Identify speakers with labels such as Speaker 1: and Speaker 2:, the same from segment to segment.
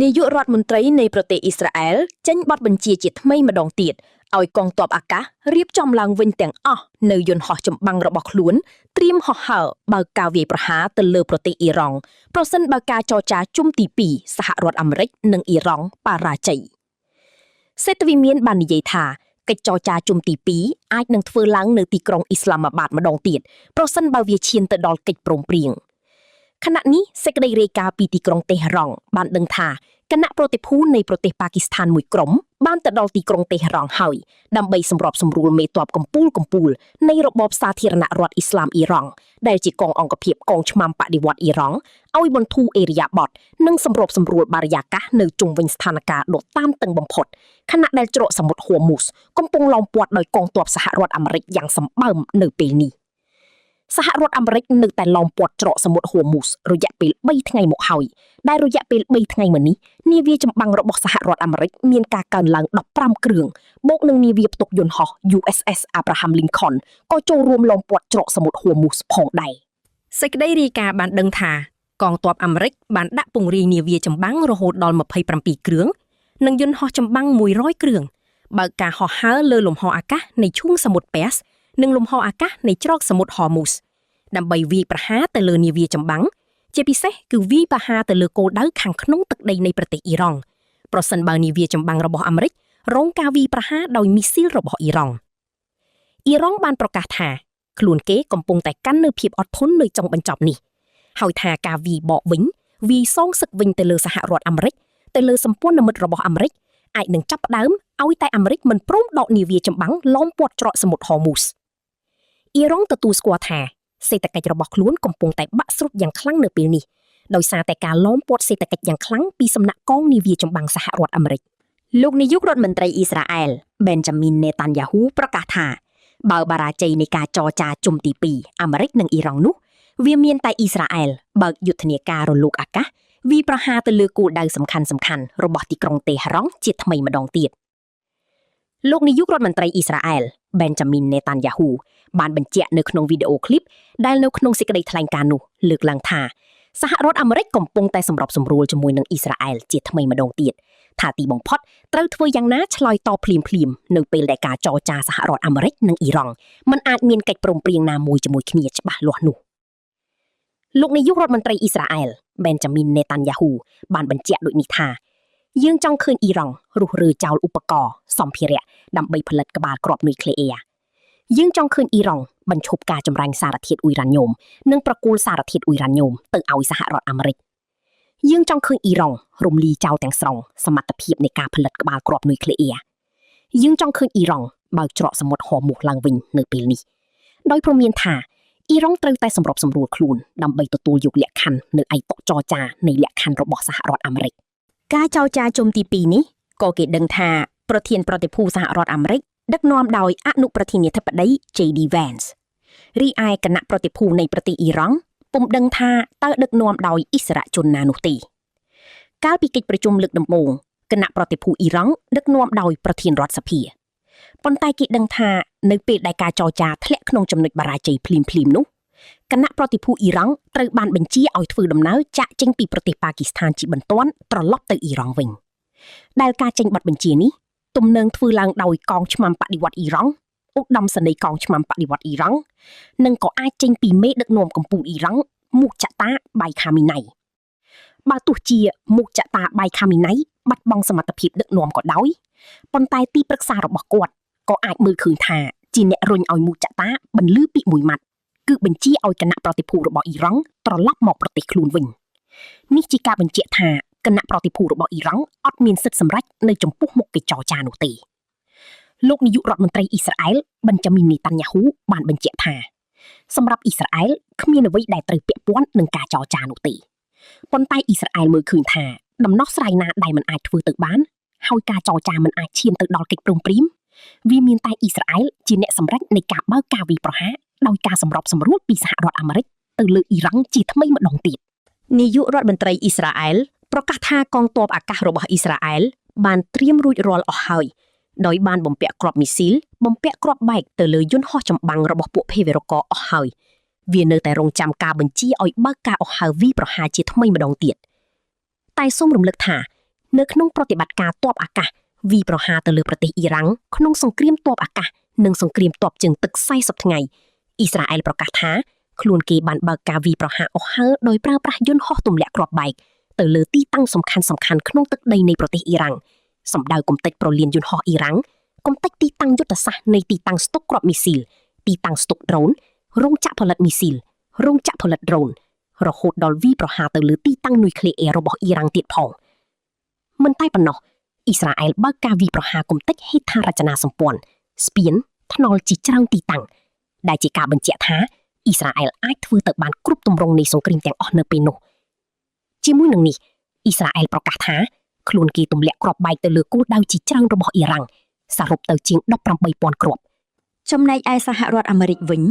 Speaker 1: នាយករដ្ឋមន្ត្រីនៃប្រទេសអ៊ីស្រាអែលចេញបទបញ្ជាជាថ្មីម្ដងទៀតឲ្យកងទ័ពអាកាសរៀបចំឡើងវិញទាំងអស់នៅយន្តហោះចម្បាំងរបស់ខ្លួនត្រៀមហោះហើរបើកការវាយប្រហារទៅលើប្រទេសអ៊ីរ៉ង់ប្រសិនបើការចរចាជុំទី2សហរដ្ឋអាមេរិកនិងអ៊ីរ៉ង់បរាជ័យសេដ្ឋវិមានបាននិយាយថាកិច្ចចរចាជុំទី2អាចនឹងធ្វើឡើងនៅទីក្រុងអ៊ីស្លាមាបាតម្ដងទៀតប្រសិនបើវាឈានទៅដល់កិច្ចព្រមព្រៀង ខណៈនេះសេចក្តីរាយការណ៍ពីទីក្រុងតេហរ៉ង់បានដឹងថាគណៈប្រតិភូនៃប្រទេសប៉ាគីស្ថានមួយក្រុមបានទៅដល់ទីក្រុងតេហរ៉ង់ហើយដើម្បីសម្របសម្រួលមេតបកម្ពូលកម្ពូលនៃរបបសាធារណរដ្ឋអ៊ីស្លាមអ៊ីរ៉ង់ដែលជាកងអង្គភាពកងឆ្មាំបដិវត្តអ៊ីរ៉ង់ឲ្យបន្ធូរអេរិយាបថនិងសម្របសម្រួលបរិយាកាសនៅជុំវិញស្ថានភាពដ៏តានតឹងបំផុតខណៈដែលច្រកសមុទ្រហួមូសកំពុងឡោមព័ទ្ធដោយកងទ័ពសហរដ្ឋអាមេរិកយ៉ាងសម្បើមនៅពេលនេះ សហរដ្ឋអាមេរិកនៅតែឡោមព័ទ្ធច្រកសមុទ្រហួមូសរយៈពេល3ថ្ងៃមកហើយដែលរយៈពេល3ថ្ងៃមកនេះនាវាចម្បាំងរបស់សហរដ្ឋអាមេរិកមានការកើនឡើង15គ្រឿងបូកនឹងនាវាផ្ទុកយន្តហោះ USS Abraham Lincoln ក៏ចូលរួមឡោមព័ទ្ធច្រកសមុទ្រហួមូសផងដែរសេចក្តីរាយការណ៍បានដឹងថាកងទ័ពអាមេរិកបានដាក់ពង្រាយនាវាចម្បាំងរហូតដល់27គ្រឿងនិងយន្តហោះចម្បាំង100គ្រឿងបើកការហោះហើរលើលំហអាកាសនៃឈូងសមុទ្រប៉ែសនិងលំហអាកាសនៃច្រកសមុទ្រហូមូស ដើម្បីវាយប្រហារទៅលើនាវាចម្បាំងជាពិសេសគឺវាយប្រហារទៅលើគោលដៅខាងក្នុងទឹកដីនៃប្រទេសអ៊ីរ៉ង់ប្រសិនបើនាវាចម្បាំងរបស់អាមេរិករងការវាយប្រហារដោយមីស៊ីលរបស់អ៊ីរ៉ង់អ៊ីរ៉ង់បានប្រកាសថាខ្លួនគេកំពុងតែកាន់នៅភាពអត់ធន់នៅចុងបញ្ចប់នេះហើយថាការវាយបកវិញវាយសងសឹកវិញទៅលើសហរដ្ឋអាមេរិកទៅលើសម្ព័ន្ធមិត្តរបស់អាមេរិកអាចនឹងចាប់ផ្ដើមឲ្យតែអាមេរិកមិនព្រមដកនាវាចម្បាំងឡោមព័ទ្ធច្រកសមុទ្រហូមូសអ៊ីរ៉ង់ទទួលស្គាល់ថាសេដ្ឋកិច្ចរបស់ខ្លួនកំពុងតែបាក់ស្រុតយ៉ាងខ្លាំងនៅពេលនេះដោយសារតែការឡោមព័ទ្ធសេដ្ឋកិច្ចយ៉ាងខ្លាំងពីសំណាក់កងនាវាចម្បាំងសហរដ្ឋអាមេរិក
Speaker 2: លោកនាយករដ្ឋមន្ត្រីអ៊ីស្រាអែលបេនចាមីននេតាន់យ៉ាហ៊ូប្រកាសថាបើបរាជ័យនៃការចរចាជុំទី2អាមេរិកនិងអ៊ីរ៉ង់នោះវាមានតែអ៊ីស្រាអែលបើកយុទ្ធនាការរលកអាកាសវាយប្រហារទៅលើគោលដៅសំខាន់សំខាន់របស់ទីក្រុងតេហរ៉ង់ជាថ្មីម្ដងទៀត
Speaker 1: លោកនាយករដ្ឋមន្ត្រីអ៊ីស្រាអែលបេនចាមីននេតាន់យ៉ាហ៊ូបានបញ្ជាក់នៅក្នុងវីដេអូឃ្លីបដែលនៅក្នុងសេចក្តីថ្លែងការណ៍នោះលើកឡើងថាសហរដ្ឋអាមេរិកកំពុងតែសម្របសម្រួលជាមួយនឹងអ៊ីស្រាអែលជាថ្មីម្ដងទៀតថាទីបំផុតត្រូវធ្វើយ៉ាងណាឆ្លើយតបភ្លាមៗនៅពេលដែលការចរចាសហរដ្ឋអាមេរិកនិងអ៊ីរ៉ង់មិនអាចមានកិច្ចព្រមព្រៀងណាមួយជាមួយគ្នាច្បាស់លាស់នោះលោកនាយករដ្ឋមន្ត្រីអ៊ីស្រាអែលបេនចាមីននេតាន់យ៉ាហ៊ូបានបញ្ជាក់ដូចនេះថាយើងចង់ឃើញអ៊ីរ៉ង់រុះរើចោលឧបករណ៍សម្ភារៈដើម្បីផលិតក្បាលគ្រាប់នុយក្លេអ៊ែរយើងចង់ឃើញអ៊ីរ៉ង់បញ្ឈប់ការចម្រាញ់សារធាតុអ៊ុយរ៉ាញ៉ូមនិងប្រគល់សារធាតុអ៊ុយរ៉ាញ៉ូមទៅឲ្យសហរដ្ឋអាមេរិកយើងចង់ឃើញអ៊ីរ៉ង់រំលាយចោលទាំងស្រុងសមត្ថភាពនៃការផលិតក្បាលគ្រាប់នុយក្លេអ៊ែរយើងចង់ឃើញអ៊ីរ៉ង់បើកច្រកសមុទ្រហូមូសឡើងវិញនៅពេលនេះដោយព្រមានថាអ៊ីរ៉ង់ត្រូវតែសម្របសម្រួលខ្លួនដើម្បីទទួលយកលក្ខខណ្ឌនៅឯតុចរចានៃលក្ខខណ្ឌរបស់សហរដ្ឋអាមេរិក
Speaker 2: ការចរចាជុំទី2នេះក៏គេដឹងថាប្រធានប្រតិភូសហរដ្ឋអាមេរិកដឹកនាំដោយអនុប្រធានាធិបតី J.D. Vance រីឯគណៈប្រតិភូនៃប្រទេសអ៊ីរ៉ង់ពុំដឹងថាតើដឹកនាំដោយអិសរាជជនណានោះទេកាលពីកិច្ចប្រជុំលើកដំបូងគណៈប្រតិភូអ៊ីរ៉ង់ដឹកនាំដោយប្រធានរដ្ឋសភាប៉ុន្តែគេដឹងថានៅពេលដែលការចរចាធ្លាក់ក្នុងចំណុចបរាជ័យភ្លាមៗនោះគណៈប្រតិភូអ៊ីរ៉ង់ត្រូវបានបញ្ជាឲ្យធ្វើដំណើរចាក់ចេញពីប្រទេសប៉ាគីស្ថានជាបន្ទាន់ត្រឡប់ទៅអ៊ីរ៉ង់វិញដែលការចេញបទបញ្ជានេះទំនងធ្វើឡើងដោយកងឆ្មាំបដិវត្តអ៊ីរ៉ង់ឧត្តមសេនីយកងឆ្មាំបដិវត្តអ៊ីរ៉ង់និងក៏អាចចេញពីមេដឹកនាំកម្ពុជាអ៊ីរ៉ង់មុខចតាបៃខាមីណៃបើទោះជាមុខចតាបៃខាមីណៃបាត់បង់សមត្ថភាពដឹកនាំក៏ដោយប៉ុន្តែទីប្រឹក្សារបស់គាត់ក៏អាចមើលឃើញថាជាអ្នករុញឲ្យមុខចតាបន្លឺពាក្យមួយម៉ាត់គឺបញ្ជាឲ្យគណៈប្រតិភូរបស់អ៊ីរ៉ង់ត្រឡប់មកប្រទេសខ្លួនវិញនេះជាការបញ្ជាក់ថាគណៈប្រតិភូរបស់អ៊ីរ៉ង់អត់មានសិទ្ធិសម្រេចនៅចំពោះមុខកិច្ចចរចានោះទេលោកនាយករដ្ឋមន្ត្រីអ៊ីស្រាអែលបេនចាមីននេតាន់យ៉ាហ៊ូបានបញ្ជាក់ថាសម្រាប់អ៊ីស្រាអែលគ្មានអ្វីដែលត្រូវពាក់ព័ន្ធនឹងការចរចានោះទេប៉ុន្តែអ៊ីស្រាអែលមើលឃើញថាដំណោះស្រាយណាដែលមិនអាចធ្វើទៅបានហើយការចរចាមិនអាចឈានទៅដល់កិច្ចព្រមព្រៀងវាមានតែអ៊ីស្រាអែលជាអ្នកសម្រេចនៃការបើកការវាយប្រហារដោយការសម្របសម្រួលពីសហរដ្ឋអាមេរិកទៅលើអ៊ីរ៉ង់ជាថ្មីម្ដងទៀត
Speaker 1: នាយករដ្ឋមន្ត្រីអ៊ីស្រាអែលប្រកាសថាកងទ័ពអាកាសរបស់អ៊ីស្រាអែលបានត្រៀមរួចរាល់អស់ហើយដោយបានបំពាក់គ្រាប់មីស៊ីលបំពាក់គ្រាប់បែកទៅលើយន្តហោះចម្បាំងរបស់ពួកភេរវរករអស់ហើយវានៅតែរងចាំការបញ្ជាឲ្យបើកការអស់ហើយវីប្រហារជាថ្មីម្ដងទៀតតែសូមរំលឹកថា
Speaker 2: នៅក្នុងប្រតិបត្តិការទ័ពអាកាសវាយប្រហារទៅលើប្រទេសអ៊ីរ៉ង់ក្នុងសង្គ្រាមទ័ពអាកាសនិងសង្គ្រាមទ័ពជើងទឹក40ថ្ងៃអ៊ីស្រាអែលប្រកាសថាខ្លួនគេបានបើកការវាយប្រហារអស់ហើរដោយប្រើប្រាស់យន្តហោះទម្លាក់គ្រាប់បែកទៅលើទីតាំងសំខាន់សំខាន់ក្នុងទឹកដីនៃប្រទេសអ៊ីរ៉ង់សម្ដៅកំទេចប្រលានយន្តហោះអ៊ីរ៉ង់កំទេចទីតាំងយុទ្ធសាស្ត្រនៃទីតាំងស្តុកគ្រាប់មីស៊ីលទីតាំងស្តុកដ្រូនរោងចក្រផលិតមីស៊ីលរោងចក្រផលិតដ្រូនរហូតដល់វាយប្រហារទៅលើទីតាំងនុយក្លេអ៊ែររបស់អ៊ីរ៉ង់ទៀតផងមិនតែប៉ុណ្ណោះអ៊ីស្រាអែលបើកការវាយប្រហារកំទេចហេដ្ឋារចនាសម្ព័ន្ធស្ពានថ្នល់ជាច្រើនទីតាំងដែលជាការបញ្ជាក់ថាអ៊ីស្រាអែលអាចធ្វើទៅបានគ្រប់ទម្រង់នៃសង្គ្រាមទាំងអស់នៅពេលនោះជាមួយនឹងនេះអ៊ីស្រាអែលប្រកាសថាខ្លួនគេទម្លាក់គ្រាប់បែកទៅលើគោលដៅជាច្រើនរបស់អ៊ីរ៉ង់សរុបទៅជាង18,000គ្រាប់
Speaker 1: ចំណែកឯសហរដ្ឋអាមេរិកវិញ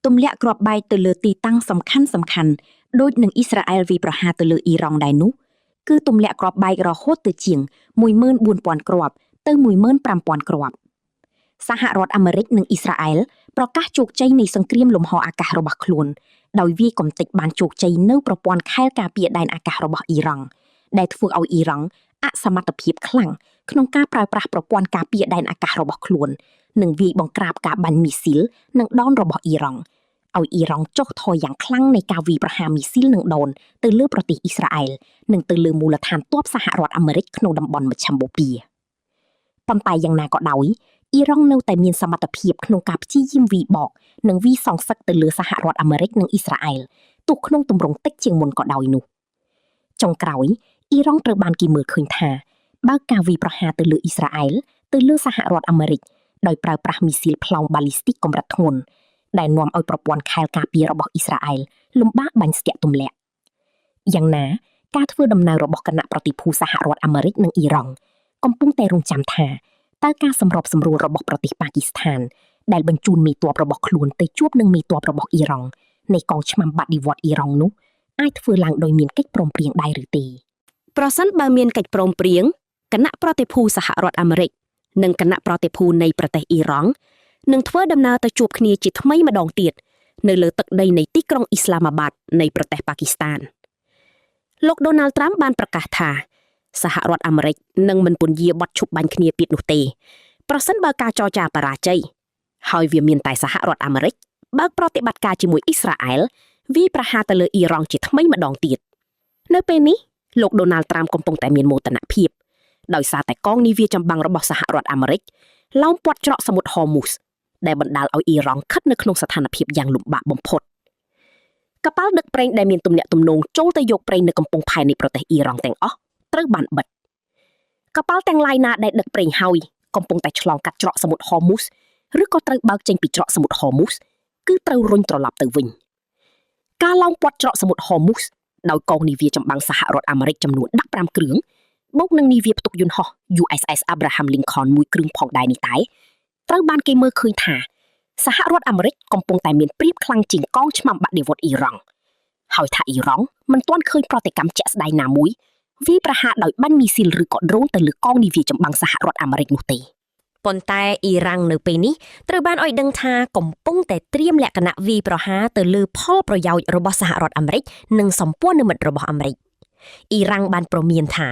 Speaker 1: ទម្លាក់គ្រាប់បែកទៅលើទីតាំងសំខាន់សំខាន់ដូចនឹងអ៊ីស្រាអែលវាយប្រហារទៅលើអ៊ីរ៉ង់ដែរនោះគឺទម្លាក់គ្រាប់បែករហូតទៅជាង14,000គ្រាប់ទៅ15,000គ្រាប់សហរដ្ឋអាមេរិកនិងអ៊ីស្រាអែលប្រកាសជោគជ័យនៃសង្គ្រាមលំហអាកាសរបស់ខ្លួនដោយវាយកំទេចបានជោគជ័យនៅប្រព័ន្ធខែលការពារដែនអាកាសរបស់អ៊ីរ៉ង់ដែលធ្វើឲ្យអ៊ីរ៉ង់អសមត្ថភាពខ្លាំងក្នុងការប្រើប្រាស់ប្រព័ន្ធការពារដែនអាកាសរបស់ខ្លួននិងវាយបង្ក្រាបការបាញ់មីស៊ីលនិងដ្រូនរបស់អ៊ីរ៉ង់ឲ្យអ៊ីរ៉ង់ចុះថយយ៉ាងខ្លាំងនៃការវាយប្រហារមីស៊ីលនិងដ្រូនទៅលើប្រទេសអ៊ីស្រាអែលនិងទៅលើមូលដ្ឋានទ័ពសហរដ្ឋអាមេរិកក្នុងតំបន់មជ្ឈិមបូព៌ាប៉ុន្តែយ៉ាងណាក៏ដោយអ៊ីរ៉ង់នៅតែមានសមត្ថភាពក្នុងការព្យាយាមវាយបកនិងវាយសងសឹកទៅលើសហរដ្ឋអាមេរិកនិងអ៊ីស្រាអែលទោះក្នុងទម្រង់តិចជាងមុនក៏ដោយនោះចុងក្រោយអ៊ីរ៉ង់ត្រូវបានគេមើលឃើញថាបើកការវាយប្រហារទៅលើអ៊ីស្រាអែលទៅលើសហរដ្ឋអាមេរិកដោយប្រើប្រាស់មីស៊ីលផ្លោងបាលីស្ទិកកម្រិតធ្ងន់ដែលនាំឲ្យប្រព័ន្ធខែលការពាររបស់អ៊ីស្រាអែលលំបាកបាញ់ស្ទាក់ទម្លាក់យ៉ាងណាការធ្វើដំណើររបស់គណៈប្រតិភូសហរដ្ឋអាមេរិកនិងអ៊ីរ៉ង់កំពុងតែរងចាំថាតើការសម្របសម្រួលរបស់ប្រទេសប៉ាគីស្ថានដែលបញ្ជូនមេទ័ពរបស់ខ្លួនទៅជួបនឹងមេទ័ពរបស់អ៊ីរ៉ង់នៃកងឆ្មាំបដិវត្តអ៊ីរ៉ង់នោះអាចធ្វើឡើងដោយមានកិច្ចព្រមព្រៀងដែរឬទេ
Speaker 3: ប្រសិនបើមានកិច្ចព្រមព្រៀងគណៈប្រតិភូសហរដ្ឋអាមេរិកនិងគណៈប្រតិភូនៃប្រទេសអ៊ីរ៉ង់នឹងធ្វើដំណើរទៅជួបគ្នាជាថ្មីម្ដងទៀតនៅលើទឹកដីនៃទីក្រុងអ៊ីស្លាម៉ាបាតនៃប្រទេសប៉ាគីស្ថានលោកដូណាល់ត្រាំបានប្រកាសថាសហរដ្ឋអាមេរិកនឹងមិនពន្យាបទឈប់បាញ់គ្នាទៀតនោះទេប្រសិនបើការចរចាបរាជ័យហើយវាមានតែសហរដ្ឋអាមេរិកបើកប្រតិបត្តិការជាមួយអ៊ីស្រាអែលវាយប្រហារទៅលើអ៊ីរ៉ង់ជាថ្មីម្ដងទៀតនៅពេលនេះលោកដូណាល់ត្រាំកំពុងតែមានមោទនភាពដោយសារតែកងនាវាចម្បាំងរបស់សហរដ្ឋអាមេរិកឡោមព័ទ្ធច្រកសមុទ្រហូមូសដែលបណ្ដាលឲ្យអ៊ីរ៉ង់ខិតនៅក្នុងស្ថានភាពយ៉ាងលំបាកបំផុតកប៉ាល់ដឹកប្រេងដែលមានទំនាក់ទំនងចូលទៅយកប្រេងនៅកំពង់ផែនៃប្រទេសអ៊ីរ៉ង់ទាំងអស់ត្រូវបានបិទកប៉ាល់ទាំងឡាយណាដែលដឹកប្រេងហើយកំពុងតែឆ្លងកាត់ច្រកសមុទ្រហូមូសឬក៏ត្រូវបើកចេញពីច្រកសមុទ្រហូមូសគឺត្រូវរុញត្រឡប់ទៅវិញការឡោមព័ទ្ធច្រកសមុទ្រហូមូសដោយកងនាវាចម្បាំងសហរដ្ឋអាមេរិកចំនួន15គ្រឿងបូកនឹងនាវាផ្ទុកយន្តហោះ USS Abraham Lincoln មួយគ្រឿងផងដែរនេះតែត្រូវបានគេមើលឃើញថាសហរដ្ឋអាមេរិកកំពុងតែមានប្រៀបខ្លាំងជាងកងឆ្មាំបដិវត្តអ៊ីរ៉ង់ហើយថាអ៊ីរ៉ង់មិនទាន់ឃើញប្រតិកម្មជាក់ស្ដែងណាមួយវាយប្រហារដោយបាញ់មីស៊ីលឬក៏ដ្រូនទៅលើកងនាវាចម្បាំងសហរដ្ឋអាមេរិកនោះទេ
Speaker 2: ប៉ុន្តែអ៊ីរ៉ង់នៅពេលនេះត្រូវបានឲ្យដឹងថាកំពុងតែត្រៀមលក្ខណៈវាយប្រហារទៅលើផលប្រយោជន៍របស់សហរដ្ឋអាមេរិកនិងសម្ព័ន្ធមិត្តរបស់អាមេរិកអ៊ីរ៉ង់បានព្រមានថា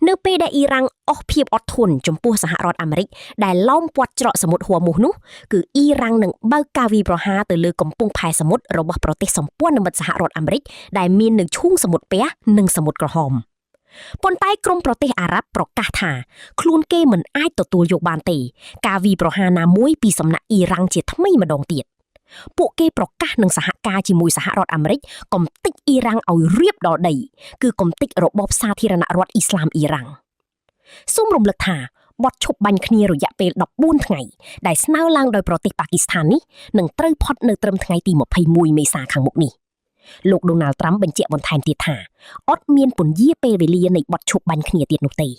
Speaker 2: នៅពេលដែលអ៊ីរ៉ង់អស់ភាពអត់ធន់ចំពោះសហរដ្ឋអាមេរិកដែលឡោមព័ទ្ធច្រកសមុទ្រហួមូសនោះគឺអ៊ីរ៉ង់នឹងបើកការវាយប្រហារទៅលើកំពង់ផែសមុទ្ររបស់ប្រទេសសម្ព័ន្ធមិត្តសហរដ្ឋអាមេរិកដែលមាននៅឈូងសមុទ្រពះនិងសមុទ្រក្រហមប៉ុន្តែក្រុមប្រទេសអារ៉ាប់ប្រកាសថាខ្លួនគេមិនអាចទទួលយកបានទេការវាយប្រហារណាមួយពីសំណាក់អ៊ីរ៉ង់ជាថ្មីម្ដងទៀតពួកគេប្រកាសនឹងសហការជាមួយសហរដ្ឋអាមេរិកកំទេចអ៊ីរ៉ង់ឲ្យរៀបដល់ដីគឺកំទេចរបបសាធារណរដ្ឋអ៊ីស្លាមអ៊ីរ៉ង់សូមរំលឹកថាបទឈប់បាញ់គ្នារយៈពេល14ថ្ងៃដែលស្នើឡើងដោយប្រទេសប៉ាគីស្ថាននេះនឹងត្រូវផុតនៅត្រឹមថ្ងៃទី21មេសាខាងមុខនេះលោកដូណាល់ត្រាំបញ្ជាក់បន្ថែមទៀតថាអត់មានពន្យាពេលវេលានៃបទឈប់បាញ់គ្នាទៀតនោះទេ។